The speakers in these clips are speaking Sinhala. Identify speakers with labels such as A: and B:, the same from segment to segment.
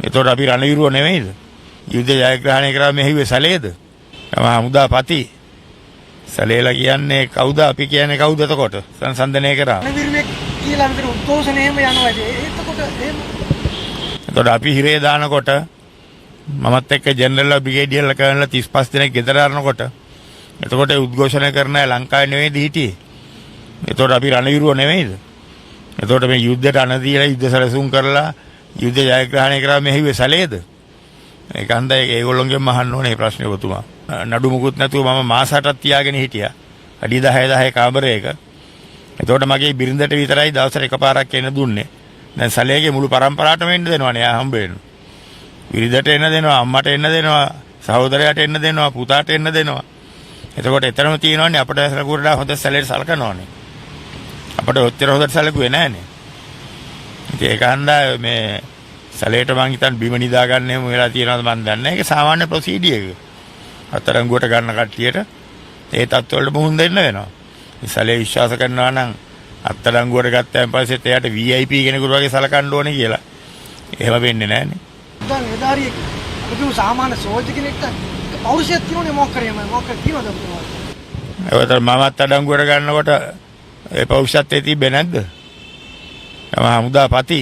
A: එතකොට අපි රණවිරුවෝ නෙවෙයිද? යුද්ධ ජයග්‍රහණය කරා මෙහෙව්වේ සැලේද? තම හමුදාපති. සැලේලා කියන්නේ කවුද, අපි කියන්නේ කවුද එතකොට? සංසන්දනය කරා.
B: රණවිරුවෙක් කියලා විතර උද්ඝෝෂණ එහෙම යනවා. එතකොට එහෙම
A: එතකොට අපි හිරේ දානකොට මමත් එක්ක ජෙනරල්ලා බ්‍රිගේඩියර්ලා කරනලා 35 දෙනෙක් ගෙදර අරනකොට එතකොට ඒ උද්ඝෝෂණ කරන අය ලංකාවේ නෙවෙයිද හිටියේ? එතකොට අපි රණවිරුවෝ නෙවෙයිද? එතකොට මේ යුද්ධයට අණ දීලා යුද්ධ සැලසුම් කරලා යුද්ධ ජයග්‍රහණය කරා මෙහෙව්වේ සැලේද? ඒක හන්දා ඒගොල්ලොන්ගෙන් අහන්න ඕනේ මේ ප්‍රශ්නේ ඔබතුමා. නඩු මුකුත් නැතුව මම මාස 8ක් තියාගෙන හිටියා. අඩි 10 10 කාමරයක. එතකොට මගේ බිරිඳට විතරයි දවසට එකපාරක් එන්න දුන්නේ. දැන් සැලේගේ මුළු පරම්පරාවටම එන්න දෙනවනේ එයා හම්බ වෙන්න. බිරිඳට එන්න දෙනවා, අම්මට එන්න දෙනවා, සහෝදරයාට එන්න දෙනවා, පුතාට එන්න දෙනවා. එතකොට එතරම් තියෙනවනේ අපට සැලකුවට වඩා හොඳ සැලේට සලකනවනේ. අපට ඔච්චර හොඳට සැලකුවේ නෑනේ. ඉතින් ඒක හන්දා මේ සැලේට මං හිතන්නේ බිම නිදා ගන්න එහෙම වෙලා තියෙනවද මං දන්නේ නෑ. ඒක සාමාන්‍ය ප්‍රොසීඩියර් එක. අත්අඩංගුවට ගන්න කට්ටියට ඒ තත්ත්වවලට මුහුණ දෙන්න වෙනවා. ඉතින් සැලේ විශ්වාස කරනවා නම් අත්අඩංගුවට ගත්තයින් පස්සෙත් එයාට VIP කෙනෙකුට වගේ සලකන්න ඕනේ කියලා. එහෙම වෙන්නේ නෑනේ.
B: දැන් නිලධාරියෙක් අපි කියමු සාමාන්‍ය සෝල්ජර් කෙනෙක්ට පෞරුෂයක් තියෙනවනේ, මොකක් කරේ මොකක් කරේ තියෙනවද ඔබතුමාට?
A: ඒකට මමත් අඩංගුවට ගන්නකොට ඒ පෞරුෂත්වයේ තිබ්බේ නැද්ද? තම හමුදාපති.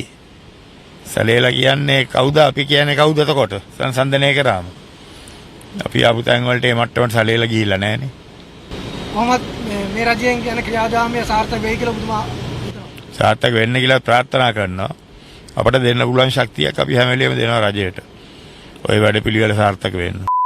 A: සැලේලා කියන්නේ කවුද, අපි කියන්නේ කවුද එතකොට? සංසන්දනය කරාම. අපි ආපු තැන් වලට ඒ මට්ටමට සැලේලා ගිහිල්ලා නෑනේ.
B: කොහොමත් මේ රජයෙන් කියන ක්‍රියාදාමය සාර්ථක වෙයි කියලා ඔබතුමා හිතනවා?
A: සාර්ථක වෙන්න කියලා ප්‍රාර්ථනා කරනවා. අපට දෙන්න පුළුවන් ශක්තියක් අපි හැම වෙලේම දෙනවා රජයට. ඔය වැඩ පිළිවෙල සාර්ථක වෙන්න.